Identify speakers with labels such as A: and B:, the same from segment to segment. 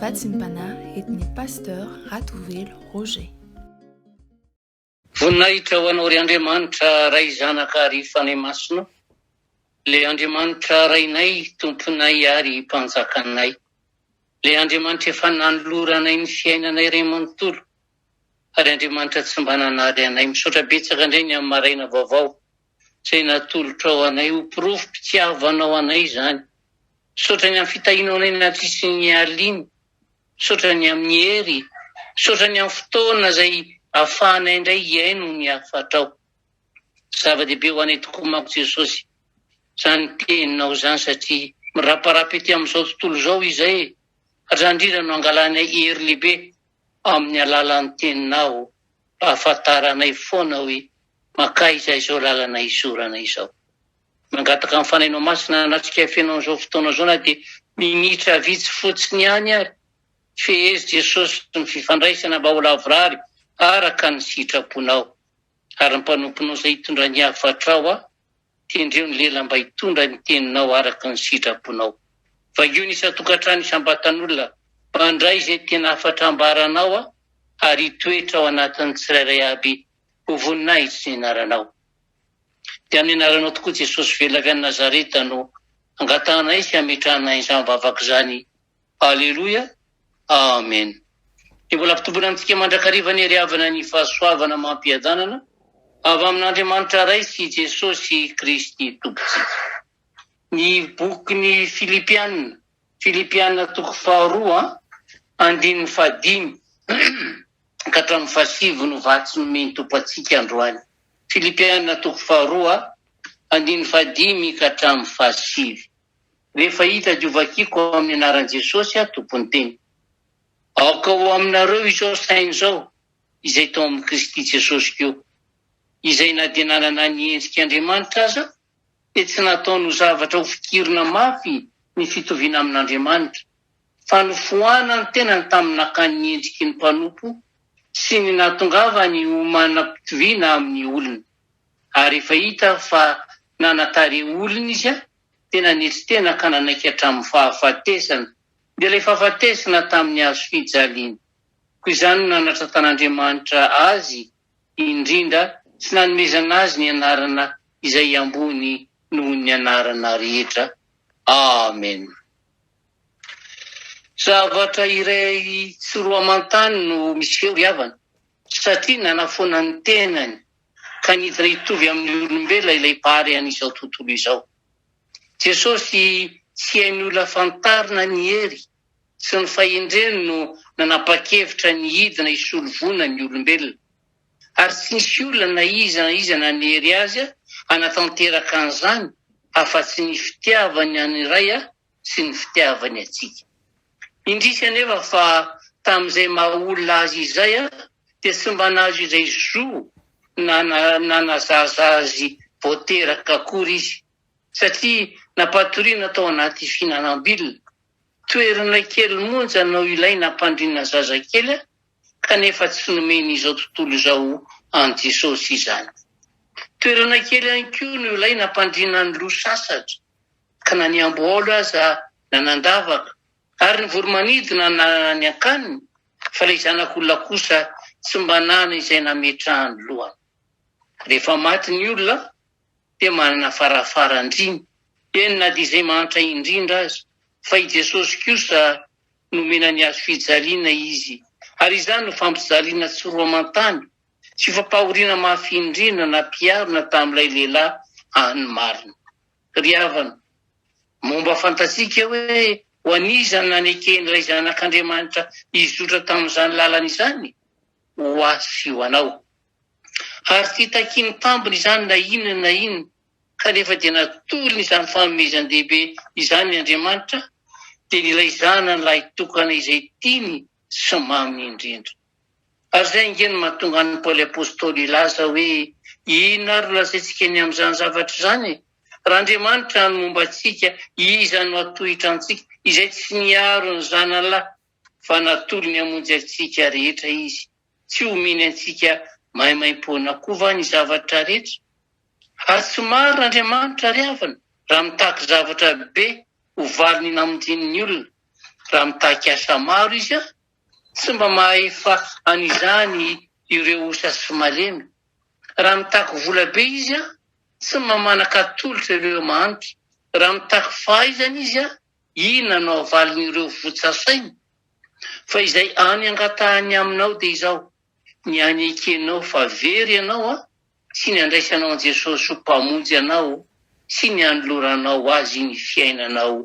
A: Vatsim-panahy entin'ny Pasteur Ratovelo Roger.
B: Voninahitra ho Anao ry Andriamanitra Ray Zanaka ary Fanahy Masina, Ilay Andriamanitra Rainay, Tomponay ary Mpanjakanay, Ilay Andriamanitra efa nanoloranay ny fiainanay iray manontolo ary Andriamanitra tsy mba nanary anay. Misaotra betsaka indray ny amin'ny maraina vaovao izay natolotrao anay ho porofom-pitiavanao anay izany. Misaotra ny amin'ny fitahianao anay nandritry ny alina. Misaotra ny amin'ny hery. Misaotra ny amin'ny fotoana izay ahafahanay indray hihaino ny hafatrao. Zava-dehibe ho anay tokoa manko Jesosy izany teninao izany satria miraparapa ety amin'izao tontolo izao izay e! Hatrany indrindra no angalanay hery lehibe amin'ny alalan'ny teninao mba hahafantaranay foana hoe mankaiza izao lalana izorana izao. Mangataka ny Fanahinao Masina hanatrika feno an'izao fotoana izao na dia minitra vitsy fotsiny ihany ary. Fehezo Jesosy ny fifandraisana mba ho lavorary araka ny sitraponao. Ary ny mpanomponao izay hitondra ny hafatrao aho, tendreo ny lela mba hitondra ny teninao araka ny sitraponao. Vangio ny isan-tokantrano isam-batan'olona mba handray izay tena hafatra ambaranao aho ary hitoetra ao anatin'ny tsirairay aby ho voninahitry ny anaranao. Dia amin'ny anaranao tokoa Jesosy velona avy any Nazareta no angatahanay sy ametrahanay izany vavaka izany. Aleloia. Amen. Dia mbola ampitomboina amintsika mandrakariva anie ry havana ny fahasoavana amam-piadanana avy amin'Andriamanitra Ray sy Jesosy Kristy Tompontsika. Ny bokin'ny Filipiana, Filipiana toko faharoa, andininy fahadimy ka hatramin'ny fahasivy no vatsy nomen'ny Tompo antsika androany. Filipiana toko faharoa, andininy fahadimy ka hatramin'ny fahasivy. Rehefa hita dia hovakiko amin'ny anaran'i Jesosy aho Tompon'ny teny. Aoka ho aminareo izao saina izao, izay tao amin'i Kristy Jesosy koa, izay na dia nanana ny endrik'Andriamanitra aza, dia tsy nataony ho zavatra hofikirina mafy ny fitoviana amin'Andriamanitra, fa nofoanany ny tenany tamin'ny nakany ny endriky ny mpanompo sy ny nahatongavany ho manam-pitoviana amin'ny olona. Ary efa hita fa nanan-tarehy olona izy, dia nanetry tena ka nanaiky hatramin'ny fahafatesana, dia ilay fahafatesana tamin'ny hazo fijaliana. Koa izany no nanatratan'Andriamanitra azy indrindra sy nanomezana azy ny anarana izay ambony noho ny anarana rehetra. Amena. Zavatra iray tsy roa aman-tany no miseho ry havana, satria nanafoana ny tenany ka nidina hitovy amin'ny olombelona ilay Mpahary an'izao tontolo izao. Jesosy tsy hain'ny olona fantarina ny hery sy ny fahendreny no nanapa-kevitra ny hidina hisolo voina ny olombelona. Ary tsy nisy olona na iza na iza nanery azy hanatanteraka an'izany afa-tsy ny fitiavany an'ny Ray sy ny fitiavany antsika. Indrisy anefa fa tamin'izay maha olona azy izay dia tsy mba nahazo izay zo na nanazaza azy vao teraka akory izy satria nampatoriana tao anaty fihinanam-bilona. Toerana kely monja no ilaina hampandriana zazakely kanefa tsy nomen'izao tontolo izao an'i Jesosy izany. Toerana kely ihany koa no ilaina hampandriana ny loha sasatra ka na ny amboahaolo aza nanan-davaka, ary ny voro-manidina nanana ny ankaniny, fa ilay Zanak'olona kosa tsy mba nanana izay nametrahany lohany. Rehefa maty ny olona, dia manana farafaran-driny, eny na dia izay mahantra indrindra aza, fa i Jesosy kosa nomena ny hazo fijaliana Izy, ary izany no fampijaliana tsy roa aman-tany sy fampahoriana mafy indrindra nampiharina tamin'ilay lehilahy any marina. Ry havana, moa mba fantatsika hoe ho an'iza no naneken'ilay Zanak'Andriamanitra hizotra tamin'izany lalana izany? Ho ahy sy ho anao. Ary tsy takiany tambiny izany na inona na inona, kanefa dia natolony izany fanomezan-dehibe izany Andriamanitra, dia ny ilay Zanany lahitokana izay tiany sy maminy indrindra. Ary izay ange no mahatonga an'i Paoly Apostoly hilaza hoe, Inona ary no lazaintsika ny amin'izany zavatra izany? Raha Andriamanitra no momba antsika, iza no hatohitra antsika, izay tsy niaro ny Zanany lahy, fa natolony hamonjy antsika rehetra Izy? Tsy homeny antsika maimaimpoana koa va ny zavatra rehetra? Ary tsy marina Andriamanitra ry havana raha mitaky zavatra be ho valiny namonjeny ny olona. Raha mitaky asa maro izy, tsy mba mahefa an'izany ireo osa sy malemy. Raha mitaky vola be izy, tsy mba manan-katolotra ireo mahantra. Raha mitaky fahaizana izy, inona no havalin'ireo votsa saina? Fa izay any angatahany aminao dia izao, ny hanekenao fa very ianao sy ny handraisanao an'i Jesosy ho Mpamonjy anao sy ny hanoloranao Azy ny fiainanao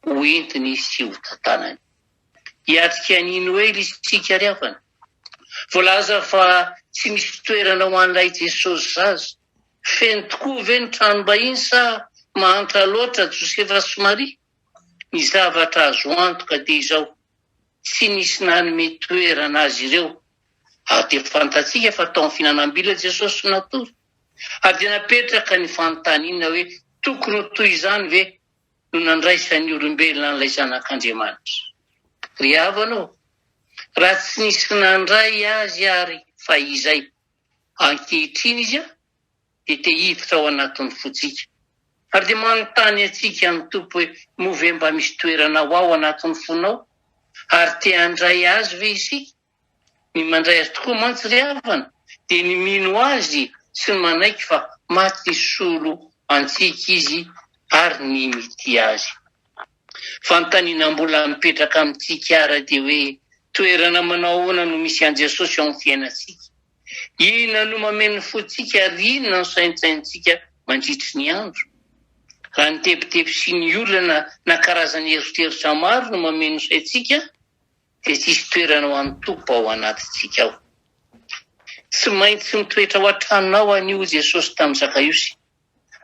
B: ho entiny sy ho tantanany. Hiatrika ny Noely isika ry havana. Voalaza fa tsy misy toerana ho an'ilay Jesosy zaza. Feno tokoa ve ny tranom-bahiny sa mahantra loatra Josefa sy Maria? Ny zavatra azo antoka dia izao, tsy nisy nanome toerana azy ireo. Ary dia fantatsika fa tao amin'ny fihinanam-bila Jesosy no natory. Ary dia napetraka ny fanontaniana hoe tokony ho toy izany ve no nandraisan'ny olombelona an'ilay Zanak'Andriamanitra? Ry havana ô, raha tsy nisy nandray Azy àry fahizay, ankehitriny Izy dia te hiditra ao anatin'ny fontsika. Ary dia manontany antsika ny Tompo hoe, moa ve mba misy toerana ho ao anatin'ny fonao? Ary te handray Azy ve isika? Ny mandray Azy tokoa mantsy ry havana dia ny mino Azy sy ny manaiky fa maty nisolo antsika Izy ary ny mitia Azy. Fanontaniana mbola mipetraka amintsika ary dia hoe, toerana manao ahoana no misy an'i Jesosy eo amin'ny fiainantsika? Inona no mameno ny fontsika ary inona no saintsainintsika mandritry ny andro? Raha ny tebiteby sy ny olana na karazana eritreritra maro no mameno ny saintsika, dia tsy hisy toerana ho an'ny Tompo ao anatintsika ao. Tsy maintsy mitoetra ao an-tranonao anio hoy Jesosy tamin'i Zakaiosy.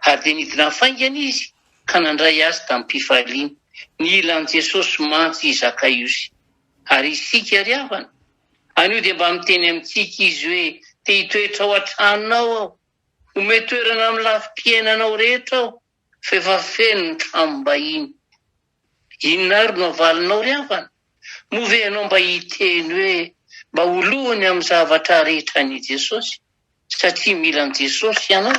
B: Ary dia nidina faingana izy ka nandray azy tamim-pifaliana. Nila an'i Jesosy mantsy i Zakaiosy. Ary isika ry havana? Anio dia mba miteny amintsika Izy hoe, Te hitoetra ao an-tranonao aho. Omeo toerana amin'ny lafim-piainanao rehetra aho, fa efa feno ny tranom-bahiny. Inona àry no havalinao ry havana? Moa ve ianao mba hiteny hoe, Mba ho lohany amin'ny zavatra rehetra anie Jesosy, satria mila an'i Jesosy ianao?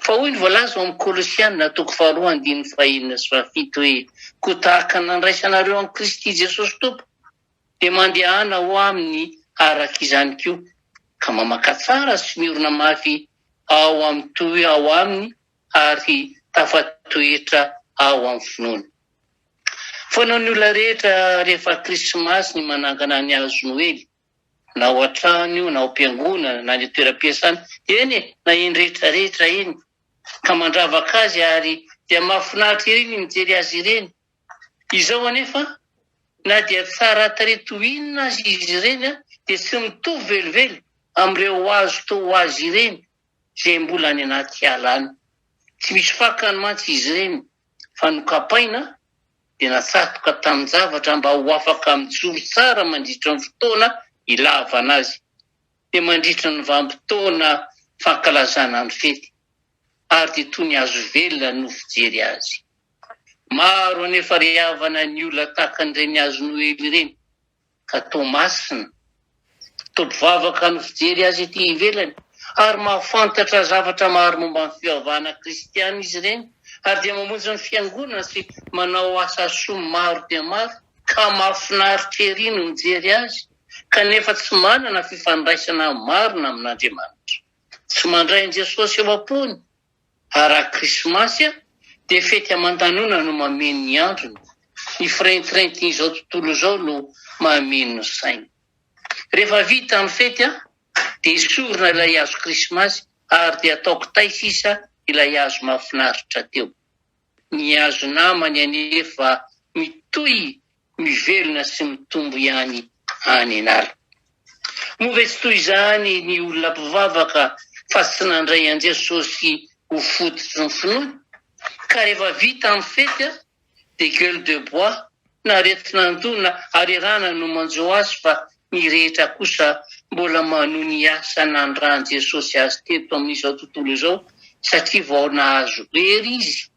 B: Fa hoy ny voalaza ao amin'ny Kolosiana toko faharoa andininy fahenina sy fahafito hoe, Koa tahaka ny nandraisanareo an'i Kristy Jesosy Tompo, dia mandehana ho aminy araka izany koa, ka mamaka tsara sy miorina mafy ao amin'ny toy ao aminy ary tafatoetra ao amin'ny finoana. Fanaon'ny olona rehetra rehefa Krismasy ny manangana ny hazo Noely, na ao an-trano io, na ao am-piangonana, na any an-toeram-piasana, eny e, na eny rehetra rehetra eny, ka mandravaka azy ary dia mahafinaritra ery ny mijery azy ireny. Izao anefa, na dia tsara tarehy toy inona aza izy ireny dia tsy mitovy velively amin'ireo hazo toa ho azy ireny izay mbola any anaty ala any. Tsy misy fakany mantsy izy ireny fa nokapaina dia natsatoka tamin-javatra mba ho afaka mijoro tsara mandritra ny fotoana ilavana azy, dia mandritra ny vanim-potoana fankalazana ny fety, ary dia toy ny hazo velona no fijery azy. Maro anefa ry havana ny olona tahaka an'ireny hazo Noely ireny ka toa masina, toa mpivavaka no fijery azy ety ivelany ary mahafantatra zavatra maro momba ny fivavahana kristiana izy ireny ary dia mamonjy ny fiangonana sy manao asa soa maro dia maro ka mahafinaritra ery no mijery azy kanefa tsy manana fifandraisana marina amin'Andriamanitra. Tsy mandray an'i Jesosy eo am-pony Ary raha krismasy dia fety aman-danona no mameno ny androny, ny firentirentin'izao tontolo izao no mameno ny sainy. Rehefa vita ny fety dia esorina ilay hazo krismasy ary dia atao kitay sisa ilay hazo mahafinaritra teo. Ny hazo namany anefa mitohy mivelona sy mitombo ihany any an'ala. Moa ve tsy toy izany ny olona mpivavaka fa tsy nandray an'i Jesosy ho fototry ny finoany? Ka rehefa vita ny fety dia gueule de bois na aretin'andoha na harerahana no manjo azy fa ny rehetra kosa mbola manohy ny asa nanirahan'i Jesosy azy teto amin'izao tontolo izao satria vao nahazo hery izy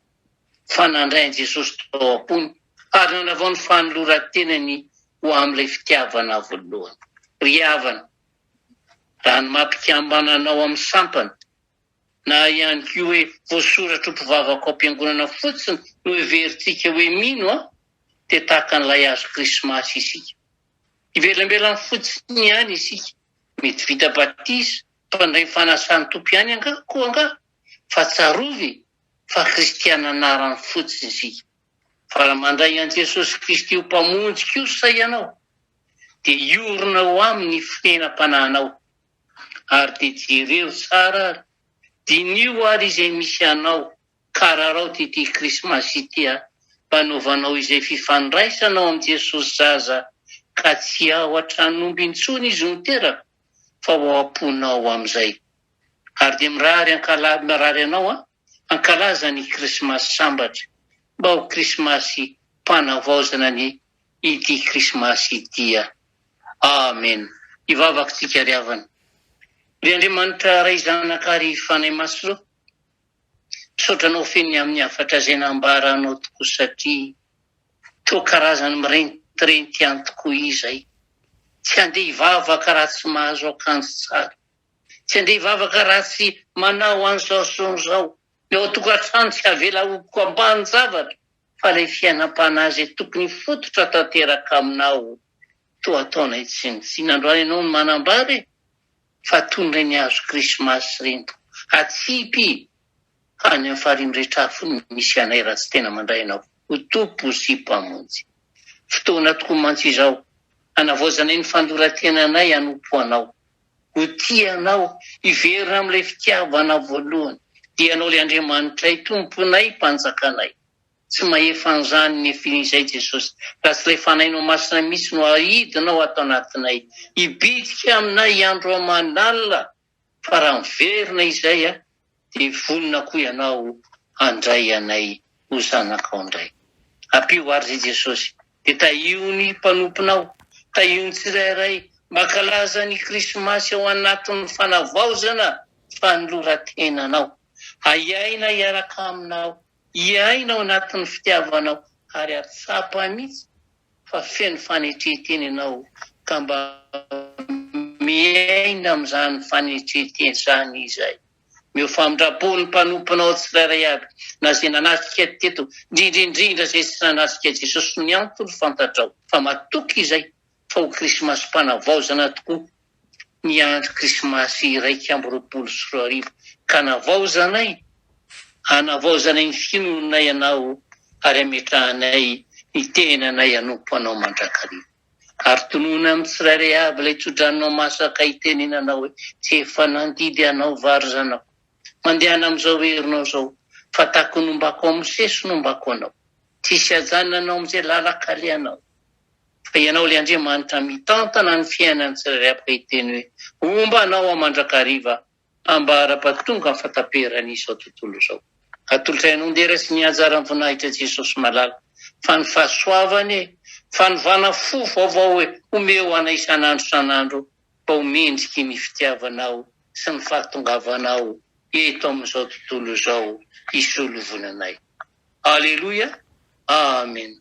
B: fa nandray an'i Jesosy tao am-pony ary nanavao ny fanoloran-tenany ho amin'ilay fitiavana voalohany. Ry havana, raha ny maha mpikambana anao amin'ny sampana, na ihany koa hoe voasoratra ho mpivavaka ao am-piangonana fotsiny no heverintsika hoe mino an! Dia tahaka an'ilay hazo krismasy isika. Ivelambelany fotsiny ihany isika. Mety vita batisa, mpandray ny fanasan'ny Tompo ihany angaha koa angaha? Fa tsarovy fa kristiana anarany fotsiny isika. Fa raha mandray an'i Jesosy Kristy ho Mpamonjy kosa ianao, dia hiorina ho Aminy ny fonenam-panahinao. Ary dia jereo tsara ary, diniho ary izay misy anao, ka araraoty ity Krismasy ity a, mba hanaovanao izay fifandraisanao amin'i Jesosy zaza, ka tsy ao an-tranon'omby intsony Izy no teraka, fa ho ao am-ponao amin'izay. Ary dia mirary ankala, mirary anao a, hankalaza ny Krismasy sambatra, mba ho Krismasy mpanavaozana ny ity Krismasy ity a. Amen. Hivavaka tsika ry havana. Ry Andriamanitra Ray Zanaka ary Fanahy Masina ô, misaotra Anao feno ny amin'ny hafatra izay nambaranao tokoa satria toa karazany mirentirenty ihany tokoa izay. Tsy handeha hivavaka raha tsy mahazo akanjo tsara. Tsy handeha hivavaka raha tsy manao an'izao sy izao. Ny ao an-tokantrano tsy avela ho ambanin-javatra fa ilay fiainam-panahy izay tokony hifototra tanteraka aminao toa ataonay tsinontsinona. Androany ianao no manambara e! Fa toy ireny hazo krismasy ireny tokoa. Atsipy any amin'ny farihy miretrafo no misy anay raha tsy tena mandray anao ho Tompo sy Mpamonjy. Fotoana tokoa mantsy izao hanavaozanay ny fandoran-tenanay hanompo anao. Ho tia anao, hiverina amin'ilay fitiavana voalohany, dia Ianao ilay Andriamanitray, Tomponay, Mpanjakanay. Tsy mahefa an'izany nefa izay Jesosy, raha tsy ilay Fanahinao Masina mihitsy no aidinao ato anatinay, hibitsika aminay andro aman'alina, fa raha miverina izay dia vonona koa Ianao handray anay ho zanakao indray. Ampio ary izay Jesosy, dia tahio ny mpanomponao, tahio ny tsirairay, mankalaza ny Krismasy ao anatin'ny fanavaozana fanoloran-tenanao, hahiaina hiaraka aminao, hiaina ao anatin'ny fitiavanao ary hahatsapa mihitsy fa feno fanetren-tena ianao ka mba miaina amin'izany fanetren-tena izany izay. Omeo famindram-po ny mpanomponao tsirairay avy, na izay nanatrika teto, indrindra indrindra izay tsy nanatrika Jesosy ny antony fantatrao fa matoky izay fa ho Krismasim-panavaozana tokoa ny andro Krismasy 2021 ka navaozanay, hanavaozanay ny finoanay Anao ary hametrahanay ny tenanay hanompo Anao mandrakariva. Ary tonony amin'ny tsirairay avy ilay tsodranonao masaka hitenenanao hoe, Tsy efa nandidy anao va ry zanako? Mandehana amin'izao herinao izao, fa tahaka ny nombako an'i Mosesy no nombako anao. Tsy hisy hajanona anao amin'izay lalan-kalehanao. Fa Ianao ilay Andriamanitra mitantana ny fiainan'ny tsirairay avy ka hiteny hoe, Homba anao aho mandrakariva, ambara-pahatonga ny fahataperan'izao tontolo izao. Atolotray anao ny dera sy ny haja ary ny voninahitra Jesosy malala fa ny fahasoavana e, fanovana fo vaovao e, omeo anay isan'andro isan'andro mba ho mendriky ny fitiavanao sy ny fahatongavanao eto amin'izao tontolo izao hisolo vonanay. Aleloia Amen.